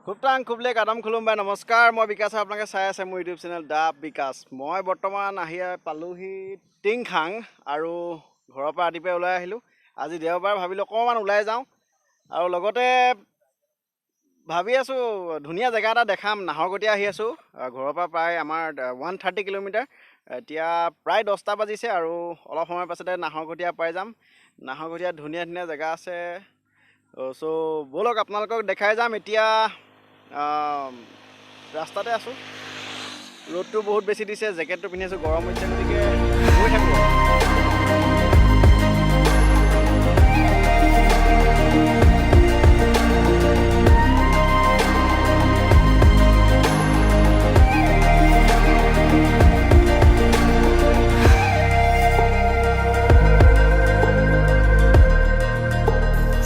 খুবটাং খুবলেক Adam খুলুমবাই নমস্কাৰ। মই বিকাশ, আপোনালোকে চাই আছে মোৰ ইউটিউব চেনেল দা বিকাশ। মই বৰ্তমান আহি পালোহি টিংখাং আৰু ঘৰৰ পৰা ৰাতিপুৱাই ওলাই আহিলোঁ। আজি দেওবাৰ, ভাবিলোঁ অকণমান ওলাই যাওঁ আৰু লগতে ভাবি আছোঁ ধুনীয়া জেগা এটা দেখাম। নাহৰকটীয়া আহি আছোঁ, ঘৰৰ পৰা প্ৰায় আমাৰ 130 কিলোমিটাৰ। এতিয়া প্ৰায় 10টা বাজিছে আৰু অলপ সময়ৰ পাছতে নাহৰকটীয়া পাই যাম। নাহৰকটীয়াত ধুনীয়া ধুনীয়া জেগা আছে, চ' ব'লক আপোনালোকক দেখাই যাম। এতিয়া ৰাস্তাতে আছোঁ, ৰ'দটো বহুত বেছি দিছে, জেকেটটো পিন্ধি আছোঁ, গৰম হৈছে, গতিকে গৈ থাকোঁ।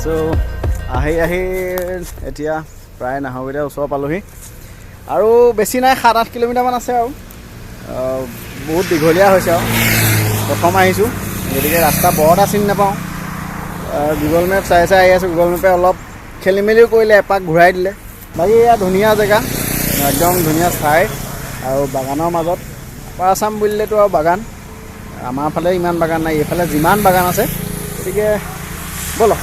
চ' আহি আহি এতিয়া প্ৰায় নাহৰকটীয়া ওচৰ পালোহি আৰু বেছি নাই, 7-8 কিলোমিটাৰমান আছে আৰু। বহুত দীঘলীয়া হৈছে আৰু প্ৰথম আহিছোঁ, গতিকে ৰাস্তা বৰ এটা চিনি নাপাওঁ। গুগল মেপ চাই চাই আহি আছোঁ। গুগল মেপে অলপ খেলি মেলিও কৰিলে, এপাক ঘূৰাই দিলে। বাকী এয়া ধুনীয়া জেগা, একদম ধুনীয়া ঠাই আৰু বাগানৰ মাজত। আপাৰ আছাম বুলিলেতো আৰু বাগান, আমাৰ ফালে ইমান বাগান নাই, এইফালে যিমান বাগান আছে। গতিকে ব'লক।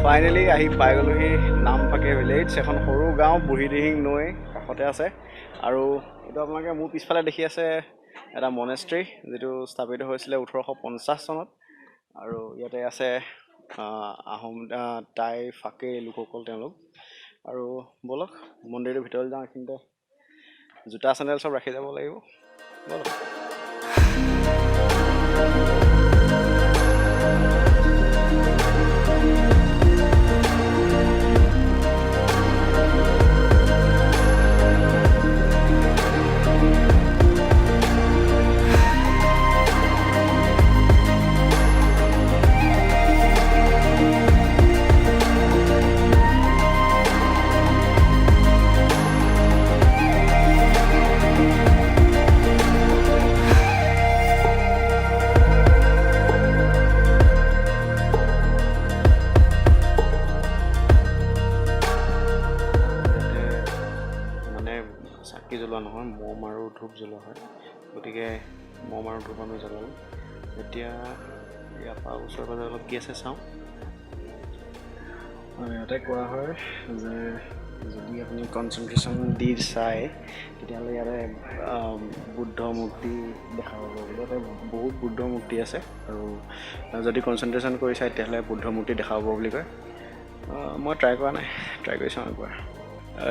ফাইনেলি আহি পাই গ'লোহি নামফাকে ভিলেজ, এখন সৰু গাঁও, বুঢ়ীদিহিং নৈ কাষতে আছে। আৰু এইটো আপোনালোকে মোৰ পিছফালে দেখি আছে এটা মনেষ্ট্ৰী, যিটো স্থাপিত হৈছিলে 1850 চনত। আৰু ইয়াতে আছে আহোম, টাই, ফাকে লোকসকল তেওঁলোক। আৰু ব'লক মন্দিৰটোৰ ভিতৰলৈ যাওঁ। এইখিনিতে জোতা চেণ্ডেল চব ৰাখি যাব লাগিব, ব'লক। ইয়াতে মানে চাকি জ্বলোৱা নহয়, মম আৰু ধূপ জ্বলোৱা হয়, গতিকে মম আৰু ধূপ আমি জ্বলালোঁ। এতিয়া ইয়াৰ পৰা ওচৰে পাজৰে অলপ কি আছে চাওঁ। আৰু ইয়াতে কোৱা হয় যে যদি আপুনি কনচেনট্ৰেশ্যন দি চায় তেতিয়াহ'লে ইয়াতে বুদ্ধ মূৰ্তি দেখা পাব। ইয়াতে বহুত বুদ্ধ মূৰ্তি আছে আৰু যদি কনচেনট্ৰেশ্যন কৰি চায় তেতিয়াহ'লে বুদ্ধ মূৰ্তি দেখা পাব বুলি কয়। মই ট্ৰাই কৰা নাই, ট্ৰাই কৰি চাওঁ একবাৰ।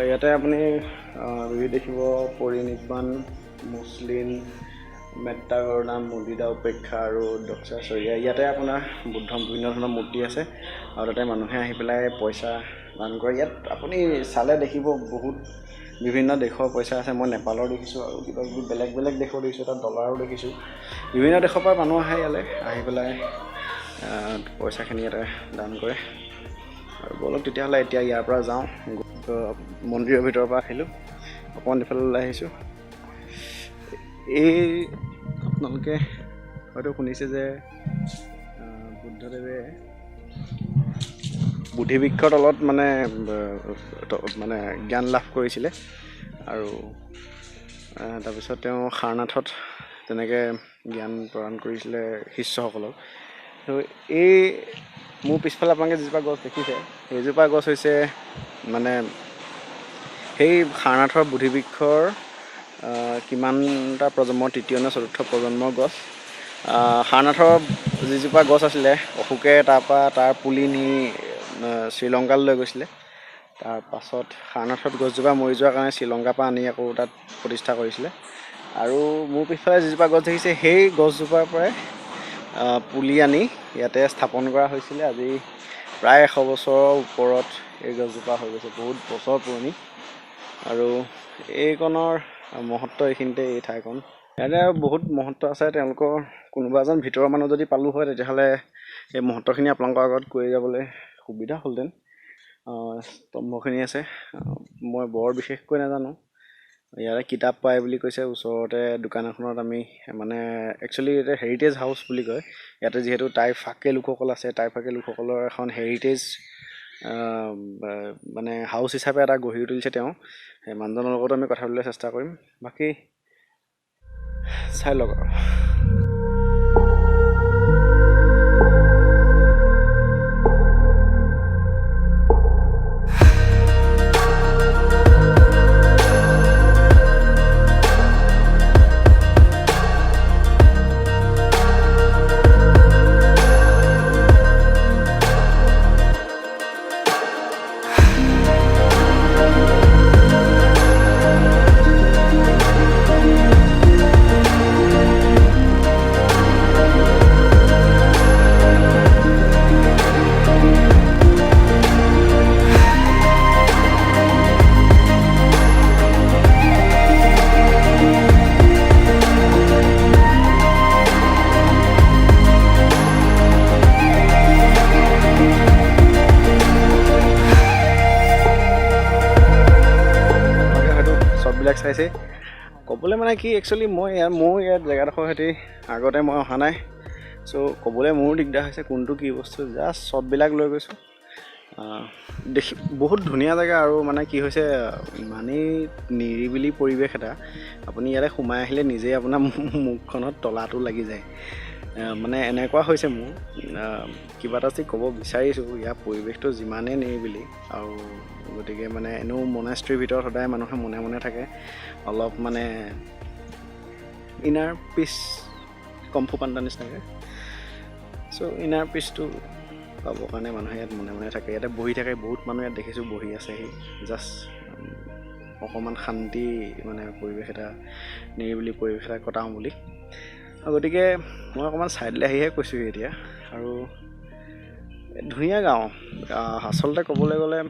ইয়াতে আপুনি দেখিব পৰিনিৰ্বাণ, মুছলিম, মেত্তা কৰুণা, মুদিতা উপেক্ষা আৰু দক্ষা চৰিয়া। ইয়াতে আপোনাৰ বুদ্ধ বিভিন্ন ধৰণৰ মূৰ্তি আছে আৰু তাতে মানুহে আহি পেলাই পইচা দান কৰে। ইয়াত আপুনি চালে দেখিব বহুত বিভিন্ন দেশৰ পইচা আছে। মই নেপালৰ দেখিছোঁ আৰু কিবা কিবি বেলেগ বেলেগ দেশৰ দেখিছোঁ, তাত ডলাৰো দেখিছোঁ। বিভিন্ন দেশৰ পৰা মানুহ আহে ইয়ালৈ, আহি পেলাই পইচাখিনি ইয়াতে দান কৰে। আৰু ব'লক তেতিয়াহ'লে এতিয়া ইয়াৰ পৰা যাওঁ। মন্দিৰৰ ভিতৰৰ পৰা আহিলোঁ, অকণমান ইফালে ওলাই আহিছোঁ। এই আপোনালোকে হয়তো শুনিছে যে বুদ্ধদেৱে বোধিবৃক্ষৰ তলত মানে মানে জ্ঞান লাভ কৰিছিলে আৰু তাৰপিছত তেওঁ সাৰনাথত তেনেকৈ জ্ঞান প্ৰদান কৰিছিলে শিষ্যসকলক। ত' এই মোৰ পিছফালে আপোনালোকে যিজোপা গছ দেখিছে, সেইজোপা গছ হৈছে মানে সেই সাৰনাথৰ বোধিবৃক্ষৰ কিমানটা প্ৰজন্মৰ, তৃতীয় নে চতুৰ্থ প্ৰজন্মৰ গছ। সাৰনাথৰ যিজোপা গছ আছিলে, অশোকে তাৰপৰা তাৰ পুলি নি শ্ৰীলংকালৈ লৈ গৈছিলে। তাৰপাছত সাৰনাথত গছজোপা মৰি যোৱাৰ কাৰণে শ্ৰীলংকাৰ পৰা আনি আকৌ তাত প্ৰতিষ্ঠা কৰিছিলে। আৰু মোৰ পিছফালে যিজোপা গছ দেখিছে, সেই গছজোপাৰ পৰাই পুলি আনি ইয়াতে স্থাপন কৰা হৈছিলে। আজি প্ৰায় 100 বছৰৰ ওপৰত এই গছজোপা হৈ গৈছে, বহুত বছৰ পুৰণি। আৰু এইকণৰ মহত্ব এইখিনিতে, এই ঠাইকণ ইয়াতে আৰু বহুত মহত্ব আছে। তেওঁলোকৰ কোনোবা এজন ভিতৰৰ মানুহ যদি পালোঁ হয় তেতিয়াহ'লে এই মহত্বখিনি আপোনালোকৰ আগত কৈ যাবলৈ সুবিধা হ'লহেঁতেন। স্তম্ভখিনি আছে। মই বৰ বিশেষকৈ নাজানো। ইয়াতে কিতাপ পায় বুলি কৈছে। ওচৰতে দোকান এখনত আমি মানে একচুৱেলি ইয়াতে হেৰিটেজ হাউচ বুলি কয়। ইয়াতে যিহেতু টাই ফাকে লোকসকল আছে, টাই ফাকে লোকসকলৰ এখন হেৰিটেজ মানে হাউচ হিচাপে এটা গঢ়ি তুলিছে তেওঁ। সেই মানুহজনৰ লগতো আমি কথা পাতিবলৈ চেষ্টা কৰিম। বাকী চাই লওক আৰু। চববিলাক চাইছে। ক'বলৈ মানে কি, একচুৱেলি মই ইয়াত মোৰ ইয়াত জেগাডোখৰ সৈতে আগতে মই অহা নাই, চ' ক'বলৈ মোৰো দিগদাৰ হৈছে কোনটো কি বস্তু। জাষ্ট চববিলাক লৈ গৈছোঁ। দেখি বহুত ধুনীয়া জেগা। আৰু মানে কি হৈছে, ইমানেই নিৰিবিলি পৰিৱেশ এটা, আপুনি ইয়াতে সোমাই আহিলে নিজেই আপোনাৰ মুখখনত তলাটো লাগি যায়। মানে এনেকুৱা হৈছে মোৰ, কিবা এটা যি ক'ব বিচাৰিছোঁ, ইয়াৰ পৰিৱেশটো যিমানেই নিৰিবিলি আৰু গতিকে মানে এনেও মনেষ্ট্ৰীৰ ভিতৰত সদায় মানুহে মনে মনে থাকে, অলপ মানে ইনাৰ পিচ কম্ফু পাণ্ডা নিচিনাকৈ। চ' ইনাৰ পিচটো পাবৰ কাৰণে মানুহে ইয়াত মনে মনে থাকে, ইয়াতে বহি থাকে। বহুত মানুহ ইয়াত দেখিছোঁ বহি আছেহি, জাষ্ট অকণমান শান্তি মানে পৰিৱেশ এটা, নিৰিবিলি পৰিৱেশ এটা কটাওঁ বুলি। গতিকে মই অকণমান ছাইডলৈ আহিহে কৈছোঁহি এতিয়া। আৰু ধুনীয়া গাঁও আচলতে ক'বলৈ গ'লে,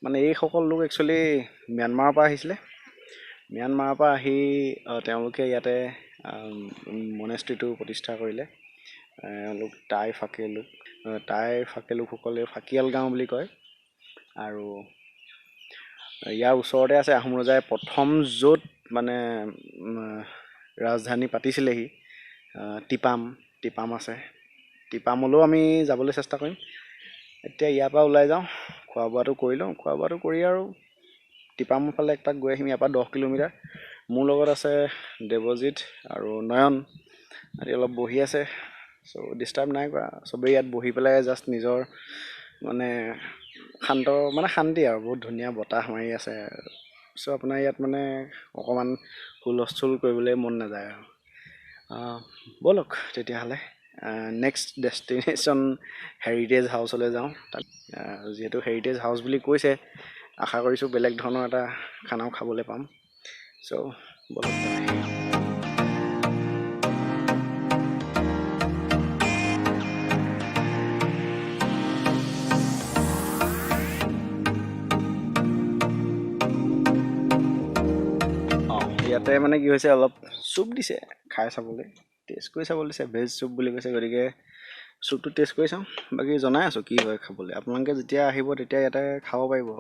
মানে এইসকল লোক একচুৱেলি ম্যানমাৰৰ পৰা আহিছিলে। ম্যানমাৰৰ পৰা আহি তেওঁলোকে ইয়াতে মনেষ্ট্ৰীটো প্ৰতিষ্ঠা কৰিলে। এওঁলোক টাই ফাকে লোক, টাই ফাকে লোকসকলে ফাকিয়াল গাঁও বুলি কয়। আৰু ইয়াৰ ওচৰতে আছে আহোম ৰজাই প্ৰথম য'ত মানে ৰাজধানী পাতিছিলেহি, টিপাম, টিপাম আছে। টিপামলৈও আমি যাবলৈ চেষ্টা কৰিম। এতিয়া ইয়াৰ পৰা ওলাই যাওঁ, খোৱা বোৱাটো কৰি লওঁ। খোৱা বোৱাটো কৰি আৰু টিপামৰ ফালে একপাক গৈ আহিম। ইয়াৰ পৰা 10 কিলোমিটাৰ। মোৰ লগত আছে দেৱজিত আৰু নয়ন, আদি অলপ বহি আছে। চ' ডিষ্টাৰ্ব নাই কৰা, চবেই ইয়াত বহি পেলাই জাষ্ট নিজৰ মানে শান্ত, মানে শান্তি আৰু বহুত ধুনীয়া বতাহ মাৰি আছে। চ' আপোনাৰ ইয়াত মানে অকণমান হুলস্থুল কৰিবলৈ মন নাযায় আৰু। ব'লক তেতিয়াহ'লে নেক্সট ডেষ্টিনেশ্যন হেৰিটেজ হাউচলৈ যাওঁ। তাত যিহেতু হেৰিটেজ হাউচ বুলি কৈছে, আশা কৰিছোঁ বেলেগ ধৰণৰ এটা খানাও খাবলৈ পাম। চ' ব'লক। ইয়াতে মানে কি হৈছে, অলপ চুপ দিছে খাই চাবলৈ, টেষ্ট কৰি চাবলৈ দিছে, ভেজ চুপ বুলি কৈছে। গতিকে চুপটো টেষ্ট কৰি চাওঁ, বাকী জনাই আছোঁ কি হয় খাবলৈ। আপোনালোকে যেতিয়া আহিব তেতিয়া ইয়াতে খাব পাৰিব।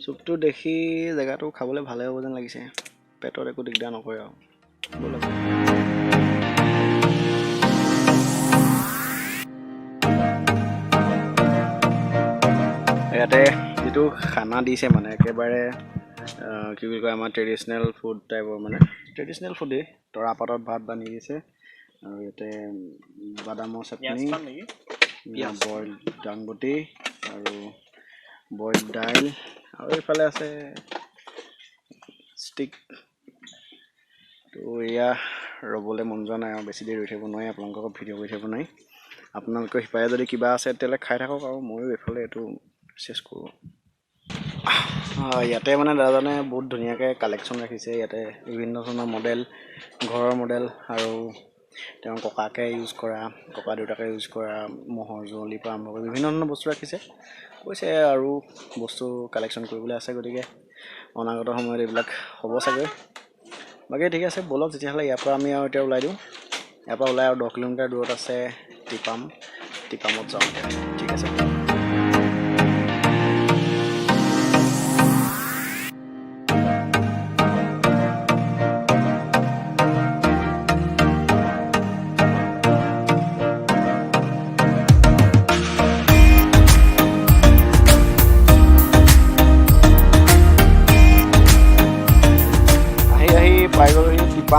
চুপটো দেখি জেগাটো খাবলৈ ভালে হ'ব যেন লাগিছে, পেটত একো দিগদাৰ নকৰে আৰু। ব'লক। ইয়াতে যিটো খানা দিছে মানে একেবাৰে কি বুলি কয়, আমাৰ ট্ৰেডিশ্যনেল ফুড টাইপৰ, মানে ট্ৰেডিশ্যনেল ফুডেই। তৰা পাতত ভাত বান্ধি দিছে আৰু ইয়াতে বাদামৰ চাটনি, বইল দাংবটি আৰু বইল দাইল, আৰু এইফালে আছে ষ্টিক। তো এয়া ৰ'বলৈ মন যোৱা নাই আৰু বেছি দেৰি ৰৈ থাকিব নোৱাৰি, আপোনালোকক ভিডিঅ' কৰি থাকিব নোৱাৰি। আপোনালোকৰ সিপাৰে যদি কিবা আছে তেতিয়াহ'লে খাই থাকক আৰু ময়ো এইফালে এইটো চেছ কৰোঁ। ইয়াতে মানে দাদাজনে বহুত ধুনীয়াকৈ কালেকশ্যন ৰাখিছে। ইয়াতে বিভিন্ন ধৰণৰ মডেল, ঘৰৰ মডেল আৰু তেওঁৰ ককাকে ইউজ কৰা, ককা দেউতাকে ইউজ কৰা ম'হৰ যুঁৱলিৰ পৰা আৰম্ভ কৰি বিভিন্ন ধৰণৰ বস্তু ৰাখিছে। কৈছে আৰু বস্তু কালেকশ্যন কৰিবলৈ আছে, গতিকে অনাগত সময়ত এইবিলাক হ'ব চাগৈ। বাকী ঠিক আছে, ব'লক তেতিয়াহ'লে ইয়াৰ পৰা আমি আৰু এতিয়া ওলাই দিওঁ। ইয়াৰ পৰা ওলাই আৰু 10 কিলোমিটাৰ দূৰত আছে টিপাম, টিপামত যাওঁ এতিয়া। ঠিক আছে।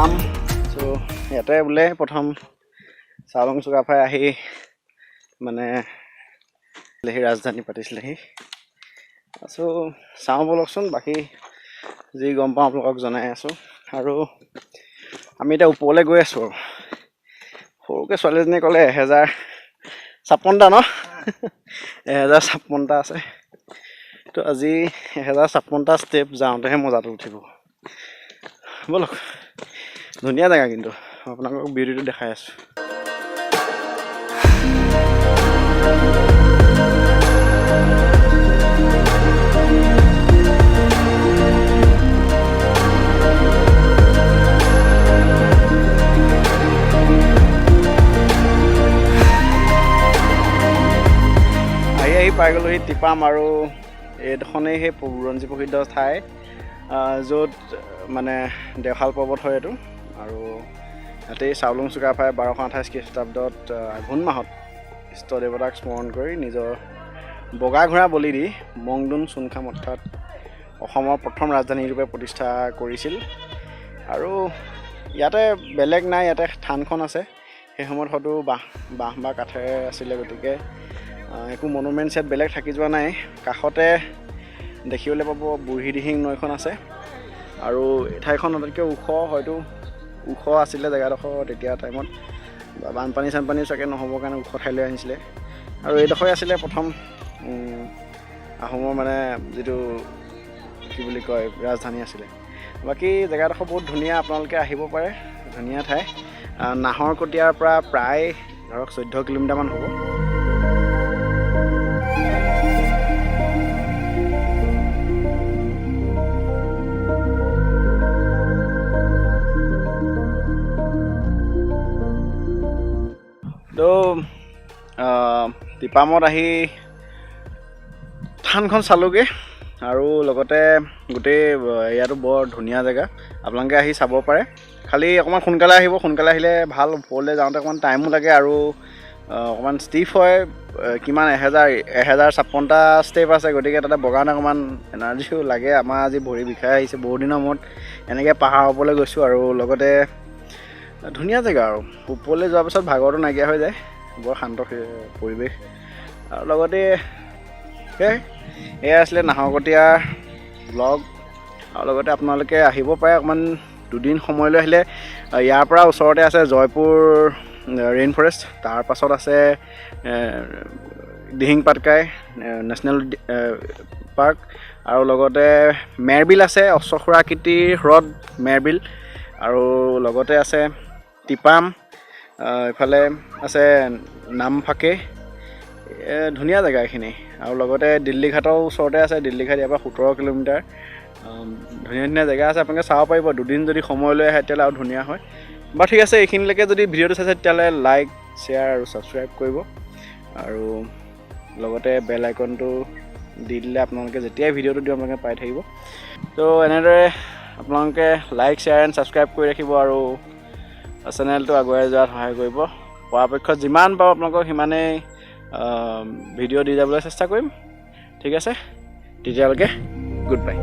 টিপাম। চ' ইয়াতে বোলে প্ৰথম চাওলুং চুকাফাই আহি মানে সেই ৰাজধানী পাতিছিলেহি। চ' চাওঁ ব'লকচোন, বাকী যি গম পাওঁ আপোনালোকক জনাই আছোঁ। আৰু আমি এতিয়া ওপৰলৈ গৈ আছোঁ। আৰু সৰুকৈ ছোৱালীজনীয়ে ক'লে 1056টা ন, 1056টা আছে। তো আজি 1056টা ষ্টেপ যাওঁতেহে মজাটো উঠিব। ব'লক, ধুনীয়া জেগা কিন্তু, আপোনালোকক বিউটিটো দেখাই আছোঁ। আহি আহি পাই গ'লোহি টিপাম। আৰু এইডোখনেই সেই বুৰঞ্জী প্ৰসিদ্ধ ঠাই, য'ত মানে দেওশাল পৰ্বত হয় এইটো। আৰু ইয়াতেই চাওলুং চুকাফাই 1228 খ্ৰীষ্টাব্দত আঘোণ মাহত ইষ্ট দেৱতাক স্মৰণ কৰি নিজৰ বগা ঘোঁৰা বলি দি মংডুন চুনখাম অৰ্থাৎ অসমৰ প্ৰথম ৰাজধানী ৰূপে প্ৰতিষ্ঠা কৰিছিল। আৰু ইয়াতে বেলেগ নাই, ইয়াতে থানখন আছে। সেই সময়ত হয়তো বাঁহ বা কাঠেৰে আছিলে, গতিকে একো মনুমেণ্টছ ইয়াত বেলেগ থাকি যোৱা নাই। কাষতে দেখিবলৈ পাব বুঢ়ীদিহিং নৈখন আছে। আৰু এই ঠাইখন আটাইতকৈ ওখ, হয়তো ওখ আছিলে জেগাডোখৰ তেতিয়া টাইমত, বা বানপানী চানপানীও চাগে নহ'বৰ কাৰণে ওখ ঠাইলৈ আনিছিলে। আৰু এইডোখৰে আছিলে প্ৰথম আহোমৰ মানে যিটো কি বুলি কয় ৰাজধানী আছিলে। বাকী জেগাডোখৰ বহুত ধুনীয়া, আপোনালোকে আহিব পাৰে, ধুনীয়া ঠাই। নাহৰকটীয়াৰ পৰা প্ৰায় ধৰক 14 কিলোমিটাৰমান হ'ব। তো টিপামত আহি থানখন চালোগৈ আৰু লগতে গোটেই এৰিয়াটো বৰ ধুনীয়া জেগা, আপোনালোকে আহি চাব পাৰে। খালি অকণমান সোনকালে আহিব, সোনকালে আহিলে ভাল। ওপৰলৈ যাওঁতে অকণমান টাইমো লাগে আৰু অকণমান ষ্টিফ হয়। কিমান 1056টা ষ্টেপ আছে, গতিকে তাতে বগান অকণমান এনাৰ্জিও লাগে। আমাৰ আজি ভৰি বিষাই আহিছে, বহুত দিনৰ মূৰত এনেকৈ পাহাৰৰ ওপৰলৈ গৈছোঁ। আৰু লগতে ধুনীয়া জেগা, আৰু ওপৰলৈ যোৱাৰ পিছত ভাগৰটো নাইকিয়া হৈ যায়, বৰ শান্ত পৰিৱেশ। আৰু লগতে সেয়াই, এয়া আছিলে নাহৰকটীয়াৰ ব্লগ। আৰু লগতে আপোনালোকে আহিব পাৰে অকণমান দুদিন সময় লৈ আহিলে। ইয়াৰ পৰা ওচৰতে আছে জয়পুৰ ৰেইন ফৰেষ্ট, তাৰ পাছত আছে দিহিং পাটকাই নেশ্যনেল পাৰ্ক, আৰু লগতে মেৰবিল আছে, অশ্বখুৰাকৃতিৰ হ্ৰদ মেৰবিল, আৰু লগতে আছে টিপাম, এইফালে আছে নামফাকে। ধুনীয়া জেগা এইখিনি। আৰু লগতে দিল্লীঘাটৰ ওচৰতে আছে, দিল্লীঘাট ইয়াৰ পৰা 17 কিলোমিটাৰ। ধুনীয়া ধুনীয়া জেগা আছে, আপোনালোকে চাব পাৰিব। দুদিন যদি সময় লৈ আহে তেতিয়াহ'লে আৰু ধুনীয়া হয়। বাৰু ঠিক আছে, এইখিনিলৈকে যদি ভিডিঅ'টো চাইছে তেতিয়াহ'লে লাইক, শ্বেয়াৰ আৰু ছাবস্ক্ৰাইব কৰিব, আৰু লগতে বেল আইকনটো দি দিলে আপোনালোকে যেতিয়াই ভিডিঅ'টো দিওঁ আপোনালোকে পাই থাকিব। ত' এনেদৰে আপোনালোকে লাইক, শ্বেয়াৰ এণ্ড ছাবস্ক্ৰাইব কৰি ৰাখিব আৰু চেনেলটো আগুৱাই যোৱাত সহায় কৰিব। পৰাপক্ষত যিমান পাৰোঁ আপোনালোকক সিমানেই ভিডিঅ' দি যাবলৈ চেষ্টা কৰিম। ঠিক আছে, তেতিয়ালৈকে গুড বাই।